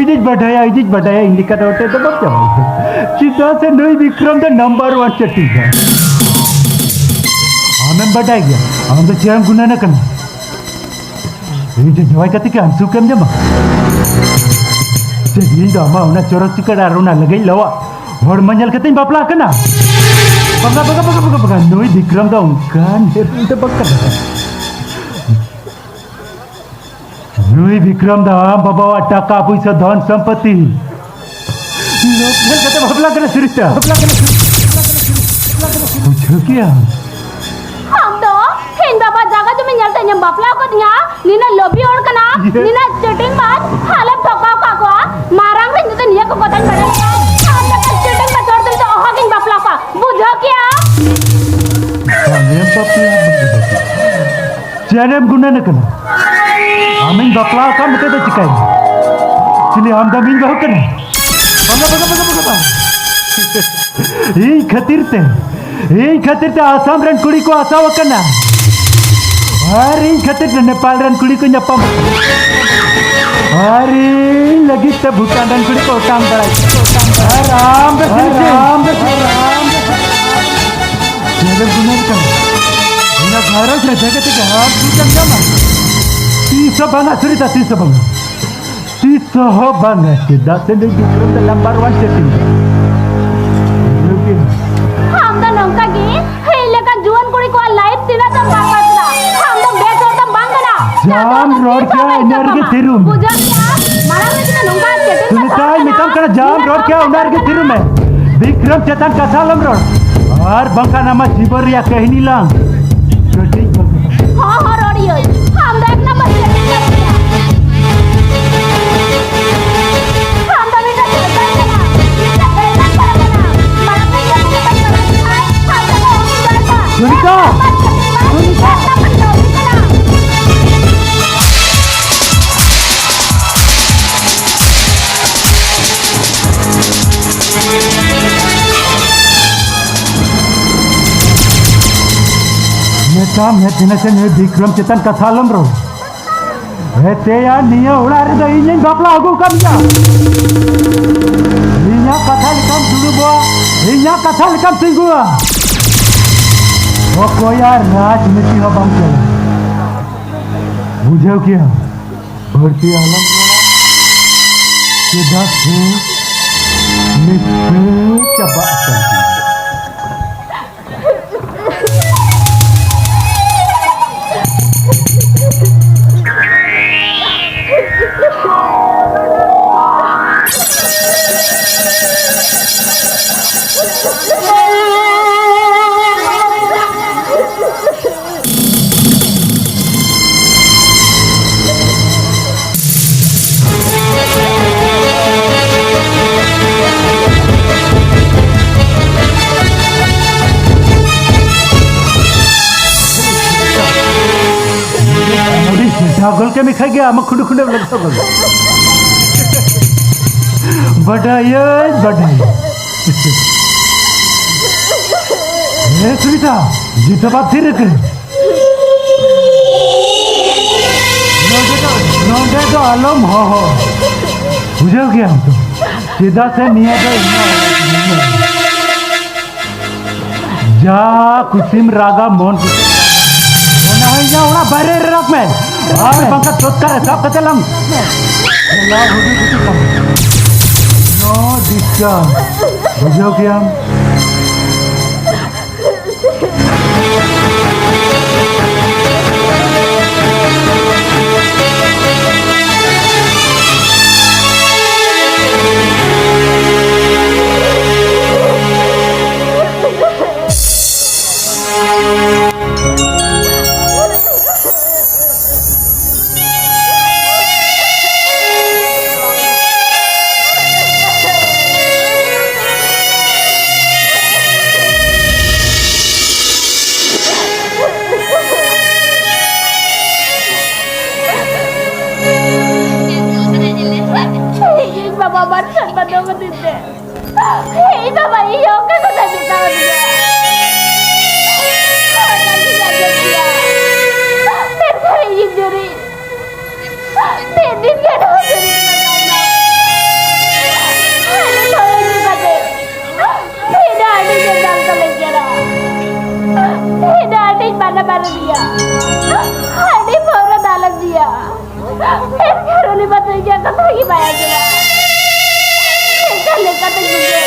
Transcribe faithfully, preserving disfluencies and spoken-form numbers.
ᱤᱧᱤᱧ ᱵᱟᱰᱟᱭᱟ, ᱤᱧᱤᱧ ᱵᱟᱰᱟᱭᱟ, ᱤᱧ ᱞᱮᱠᱟ ᱫᱚ ᱚᱴᱮ ᱫᱚ ᱵᱟᱢ ᱪᱟᱵᱟᱭᱟ᱾ ᱪᱮᱫᱟᱜ ᱥᱮ ᱱᱩᱭ ᱵᱤᱠᱨᱚᱢ ᱫᱚ ᱱᱟᱢᱵᱟᱨ ᱚᱣᱟᱱ ᱪᱟᱹᱴᱤ ᱜᱮᱭᱟ᱾ ᱟᱢᱮᱢ ᱵᱟᱰᱟᱭ ᱜᱮᱭᱟ, ᱟᱢ ᱫᱚ ᱪᱮᱫ ᱮᱢ ᱜᱩᱱᱟᱹᱱ ᱟᱠᱟᱱᱟ? ᱤᱧ ᱴᱷᱮᱱ ᱡᱟᱶᱟᱭ ᱠᱟᱛᱮ ᱠᱤ ᱟᱢ ᱥᱩᱠ ᱮᱢ ᱧᱟᱢᱟ? ᱪᱮᱫ ᱤᱧ ᱫᱚ ᱟᱢᱟᱜ ᱚᱱᱟ ᱪᱚᱨᱚᱠ ᱪᱤᱠᱟᱹᱲ ᱟᱨ ᱚᱱᱟ ᱞᱟᱹᱜᱤᱫ ᱞᱟᱣᱟ ᱦᱚᱲᱢᱚ ᱧᱮᱞ ᱠᱟᱛᱮᱧ ᱵᱟᱯᱞᱟ ᱟᱠᱟᱱᱟ? ᱵᱟᱝᱟ, ᱵᱟᱝᱟ, ᱵᱟᱝᱟ, ᱵᱟᱝᱟ, ᱵᱟᱝᱟ, ᱱᱩᱭ ᱵᱤᱠᱨᱚᱢ ᱫᱚ ᱚᱱᱠᱟᱱ ᱦᱮᱨᱳ ᱫᱚ ᱵᱟᱝ ᱠᱟᱱᱟ᱾ ᱱᱩᱭ ᱵᱤᱠᱨᱚᱢ ᱫᱚ ᱟᱢ ᱵᱟᱵᱟᱣᱟᱜ ᱴᱟᱠᱟ ᱯᱩᱭᱥᱟᱹ ᱫᱷᱚᱱ ᱥᱚᱢᱯᱚᱛᱤ ᱞᱳᱵᱷ ᱧᱮᱞ ᱠᱟᱛᱮ ᱵᱟᱯᱞᱟ ᱠᱟᱱᱟ ᱥᱩᱨᱤᱛᱟ᱾ ᱵᱟᱯᱞᱟ ᱠᱟᱱᱟ ᱥᱩᱨᱤᱛᱟ᱾ ᱵᱩᱡᱷᱟᱹᱣ ᱠᱮᱭᱟᱢ? ᱟᱢ ᱫᱚ ᱤᱧ ᱵᱟᱵᱟ ᱡᱟᱭᱜᱟ ᱡᱚᱢᱤ ᱧᱮᱞ ᱛᱮ ᱤᱧᱮᱢ ᱵᱟᱯᱞᱟ ᱟᱠᱟᱫᱤᱧᱟ? ᱱᱤᱱᱟᱹᱜ ᱞᱳᱵᱷᱤ ᱦᱚᱲ ᱠᱟᱱᱟ, ᱤᱭᱟᱹ᱾ ᱱᱤᱱᱟᱹᱜ ᱪᱤᱴᱤᱝ ᱵᱟᱡ, ᱦᱟᱞᱮᱢ ᱴᱷᱚᱠᱟᱣ ᱠᱟᱜ ᱠᱚᱣᱟ᱾ ᱢᱟᱨᱟᱝ ᱨᱮ ᱤᱧ ᱫᱚ ᱱᱤᱭᱟᱹ ᱠᱚ ᱠᱟᱛᱷᱟᱧ ᱵᱟᱲᱟᱭ ᱠᱮᱫᱟ᱾ ᱟᱢ ᱞᱮᱠᱟᱱ ᱪᱤᱴᱤᱝ ᱵᱟᱡ ᱦᱚᱲ ᱥᱟᱶ ᱫᱚ ᱚᱦᱚᱜᱤᱧ ᱵᱟᱯᱞᱟ ᱠᱚᱣᱟ᱾ ᱵᱩᱡᱷᱟᱹᱣ ᱠᱮᱭᱟᱢ? ᱵᱟᱝᱮᱢ ᱵᱟᱯᱞᱟ ᱪᱮᱫ ᱮᱢ ᱜᱩᱱᱟᱹᱱ ᱟᱠᱟᱱᱟ? ᱟᱢᱤᱧ ᱵᱟᱯᱞᱟ ᱟᱠᱟᱫ ᱢᱮᱛᱮ ᱫᱚ ᱪᱤᱠᱟᱹᱭᱮᱱᱟ? ᱪᱤᱞᱤ ᱟᱢ ᱫᱚᱢ ᱤᱧ ᱵᱟᱹᱦᱩ ᱠᱟᱱᱟ? ᱵᱟᱝᱟ, ᱵᱟᱝᱟ, ᱵᱟᱝᱟ, ᱵᱟᱝᱟ, ᱵᱟᱝᱟ᱾ ᱤᱧ ᱠᱷᱟᱹᱛᱤᱨ ᱛᱮ, ᱤᱧ ᱠᱷᱟᱹᱛᱤᱨ ᱛᱮ ᱟᱥᱟᱢ ᱨᱮᱱ ᱠᱩᱲᱤ ᱠᱚ ᱟᱥᱟᱣ ᱟᱠᱟᱱᱟ᱾ ᱟᱨ ᱤᱧ ᱠᱷᱟᱹᱛᱤᱨ ᱛᱮ ᱱᱮᱯᱟᱞ ᱨᱮᱱ ᱠᱩᱲᱤ ᱠᱚ ᱧᱟᱯᱟᱢ ᱟᱠᱟᱱᱟ᱾ ᱟᱨ ᱤᱧ ᱞᱟᱹᱜᱤᱫ ᱛᱮ ᱵᱷᱩᱴᱟᱱ ᱨᱮᱱ ᱠᱩᱲᱤ ᱠᱚ ᱚᱴᱟᱝ ᱵᱟᱲᱟᱭ ᱠᱟᱱᱟ᱾ ᱟᱨ ᱟᱢ ᱫᱚ ᱟᱨ ᱥᱤᱨᱡᱚᱱ᱾ ᱟᱢ ᱫᱚ ᱥᱤᱨᱡᱚᱱ᱾ ᱪᱮᱫ ᱮᱢ ᱜᱩᱱᱟᱹᱱ ᱠᱟᱱᱟ? ᱚᱱᱟ ᱜᱷᱟᱨᱚᱸᱡᱽ ᱨᱮ ᱡᱟᱭᱜᱟ ᱛᱮᱜᱮ ᱟᱨ ᱥᱩᱠ ᱮᱢ ᱧᱟᱢᱟ? ᱛᱤᱥ ᱦᱚᱸ ᱵᱟᱝᱟ ᱥᱩᱨᱤᱛᱟ, ᱛᱤᱥ ᱦᱚᱸ ᱵᱟᱝᱟ᱾ ᱛᱤᱥ ᱦᱚᱸ ᱵᱟᱝᱟ, ᱪᱮᱫᱟᱜ ᱥᱮ ᱱᱩᱭ ᱵᱤᱠᱨᱚᱢ ᱫᱚ ᱱᱟᱢᱵᱟᱨ ᱚᱣᱟᱱ ᱪᱟᱹᱴᱤ᱾ ᱵᱩᱡᱷᱟᱹᱣ ᱠᱮᱫᱟ? ᱟᱢ ᱫᱚ ᱱᱚᱝᱠᱟ ᱜᱮ ᱤᱧ ᱞᱮᱠᱟᱱ ᱡᱩᱣᱟᱹᱱ ᱠᱩᱲᱤ ᱠᱚᱣᱟᱜ ᱞᱟᱭᱤᱯᱷ ᱛᱤᱱᱟᱹᱜ ᱫᱚᱢ ᱵᱟᱨᱵᱟᱫ ᱠᱮᱫᱟ? ᱟᱢ ᱫᱚ ᱵᱮᱥ ᱦᱚᱲ ᱫᱚᱢ ᱵᱟᱝ ᱠᱟᱱᱟ᱾ ᱡᱟᱢ ᱨᱚᱲ ᱠᱮᱭᱟ, ᱤᱱᱟᱹ ᱨᱮᱜᱮ ᱛᱷᱤᱨᱩᱢ᱾ ᱵᱩᱡᱷᱟᱹᱣ ᱠᱮᱭᱟ? ᱢᱟᱲᱟᱝ ᱨᱮ ᱛᱤᱱᱟᱹᱜ ᱱᱚᱝᱠᱟ ᱪᱮᱴᱤᱝ ᱥᱩᱱᱤᱛᱟ, ᱢᱮᱛᱟᱢ ᱠᱟᱱᱟ, ᱡᱟᱢ ᱨᱚᱲ ᱠᱮᱭᱟ, ᱚᱱᱟ ᱨᱮᱜᱮ ᱛᱷᱤᱨᱩᱢ ᱢᱮ᱾ ᱵᱤᱠᱨᱚᱢ ᱪᱮᱛᱟᱱ ᱠᱟᱛᱷᱟ ᱟᱞᱚᱢ ᱨᱚᱲ, ᱟᱨ ᱵᱟᱝᱠᱷᱟᱱ ᱟᱢᱟᱜ ᱡᱤᱵᱚᱱ ᱨᱮᱭᱟᱜ ᱠᱟᱹᱦᱱᱤ ᱞᱟᱝ ᱠᱟᱹᱴᱤᱡ ᱜᱚᱞᱯᱚ᱾ ᱦᱚᱸ, ᱦᱚᱸ, ᱨᱚᱲᱤᱭᱟᱹᱧ᱾ ᱟᱢ ᱫᱚ ᱮᱠ ᱱᱟᱢᱵᱟᱨ ᱪᱮᱴᱤᱝ ᱠᱟᱱ ᱜᱮᱭᱟ᱾ ᱟᱢ ᱫᱚ ᱢᱤᱫᱴᱟᱝ ᱪᱮᱴᱤᱝ ᱠᱟᱱᱟ᱾ ᱢᱤᱫᱴᱟᱝ ᱪᱮᱴᱤᱝ ᱠᱟᱱᱟ᱾ ᱢᱟᱨᱟᱝ ᱠᱟᱛᱮ ᱪᱮᱴᱤᱝ ᱠᱟᱱᱟ᱾ ᱟᱢ ᱫᱚ ᱩᱱᱤ ᱫᱚ ᱮᱴᱟᱜ᱾ ᱥᱩᱱᱤᱛᱟ! ᱮᱠ ᱱᱟᱢᱵᱟᱨ ᱪᱮᱴᱤᱝ ᱠᱟᱱᱟ᱾ ᱥᱩᱱᱤᱛᱟ! ᱮᱠ ᱱᱟᱢᱵᱟᱨ ᱪᱮᱴᱤᱝ ᱠᱟᱱᱟ᱾ ᱢᱮᱛᱟᱢ ᱦᱮᱸ, ᱛᱤᱱᱟᱹᱜ ᱥᱮ ᱱᱩᱭ ᱵᱤᱠᱨᱚᱢ ᱪᱮᱛᱟᱱ ᱠᱟᱛᱷᱟ ᱟᱞᱚᱢ ᱨᱚᱲ᱾ ᱦᱮᱸ, ᱛᱮᱭᱟ, ᱱᱤᱭᱟᱹ ᱚᱲᱟᱜ ᱨᱮᱫᱚ ᱤᱧᱤᱧ ᱵᱟᱯᱞᱟ ᱟᱹᱜᱩ ᱟᱠᱟᱫ ᱢᱮᱭᱟ᱾ ᱤᱧᱟᱜ ᱠᱟᱛᱷᱟ ᱞᱮᱠᱟᱢ ᱫᱩᱲᱩᱵᱚᱜᱼᱟ, ᱤᱧᱟᱜ ᱠᱟᱛᱷᱟ ᱞᱮᱠᱟᱢ ᱛᱤᱸᱜᱩᱜᱼᱟ᱾ ᱚᱠᱚᱭᱟᱜ ᱨᱟᱡᱽᱱᱤᱛᱤ ᱦᱚᱸ ᱵᱟᱝ ᱪᱟᱞᱟᱜᱼᱟ᱾ ᱵᱩᱡᱷᱟᱹᱣ ᱠᱮᱭᱟ? ᱵᱟᱹᱲᱛᱤ ᱟᱞᱚᱢ ᱨᱚᱲᱟ, ᱪᱮᱫᱟᱜ ᱥᱮ ᱱᱤᱛ ᱪᱟᱵᱟᱜ ᱠᱟᱱ ᱛᱤᱧᱟ᱾ ᱟᱹᱰᱤ ᱥᱤᱫᱷᱟ ᱜᱚᱞ ᱠᱮ ᱢᱮᱠᱷᱟᱡ ᱜᱮ ᱟᱢ ᱠᱷᱩᱰᱩ ᱠᱷᱩᱰᱩ ᱞᱟᱜᱟᱣ ᱜᱚᱞ᱾ ᱵᱟᱰᱟᱭᱟᱹᱧ, ᱵᱟᱰᱟᱭᱟᱹᱧ᱾ ᱦᱮᱸ, ᱥᱩᱱᱤᱛᱟ, ᱡᱤᱛᱟᱹ ᱵᱟᱯ ᱛᱷᱤᱨ ᱟᱠᱟᱱᱟ᱾ ᱱᱚᱰᱮ ᱫᱚ, ᱱᱚᱰᱮ ᱫᱚ ᱟᱞᱚᱢ ᱦᱚᱦᱚ᱾ ᱵᱩᱡᱷᱟᱹᱣ ᱜᱮᱭᱟᱢ ᱛᱚ? ᱪᱮᱫᱟᱜ ᱥᱮ ᱱᱤᱭᱟᱹ ᱫᱚ ᱤᱧᱟᱹᱜ ᱚᱲᱟᱜ ᱠᱟᱱᱟ᱾ ᱡᱟ ᱠᱩᱥᱤᱢ ᱨᱟᱜᱟ, ᱢᱚᱱ ᱠᱩᱥᱤᱢ ᱨᱟᱜᱟ᱾ ᱚᱱᱟ ᱦᱚᱸ ᱤᱧᱟᱹᱜ ᱚᱲᱟᱜ ᱵᱟᱭᱨᱮ ᱨᱮ ᱨᱟᱜᱽ ᱢᱮ᱾ ᱟᱨ ᱵᱟᱝᱠᱷᱟᱱ ᱪᱚᱛᱠᱟ ᱨᱮ ᱥᱟᱵ ᱠᱟᱛᱮ ᱞᱟᱝ ᱪᱟᱞᱟᱣ ᱦᱩᱰᱩ ᱦᱩᱰᱩ ᱠᱟᱢᱟ᱾ No disturb᱾ ᱵᱩᱡᱷᱟᱹᱣ ᱠᱮᱭᱟᱢ? ᱤᱧ ᱵᱟᱵᱟ ᱵᱟᱨ ᱥᱮᱨᱢᱟ ᱫᱚ ᱠᱷᱟᱹᱛᱤᱨ ᱛᱮ ᱤᱧ ᱵᱟᱵᱟ ᱤᱧ ᱚᱱᱠᱟ ᱠᱟᱛᱷᱟ ᱢᱮᱛᱟᱣᱟᱫᱤᱧᱟ᱾ ᱚᱱᱟ ᱜᱤᱧ ᱟᱸᱡᱚᱢ ᱠᱮᱭᱟ᱾ ᱢᱮᱱᱠᱷᱟᱱ ᱤᱧ ᱡᱩᱨᱤ ᱵᱟᱱᱟ ᱵᱟᱨ ᱨᱮᱭᱟ ᱟᱹᱰᱤ ᱯᱟᱹᱣᱨᱟᱹ ᱫᱟᱞ ᱟᱫᱮᱭᱟ᱾ ᱮᱱᱠᱷᱟᱱ ᱩᱱᱤ ᱵᱟᱫᱮ ᱤᱧᱟᱹᱜ ᱠᱟᱛᱷᱟ ᱜᱮ ᱵᱟᱭ ᱟᱸᱡᱚᱢᱟ᱾ ᱪᱮᱫ ᱞᱮᱠᱟᱛᱮ ᱵᱩᱡᱷᱟᱹᱣ?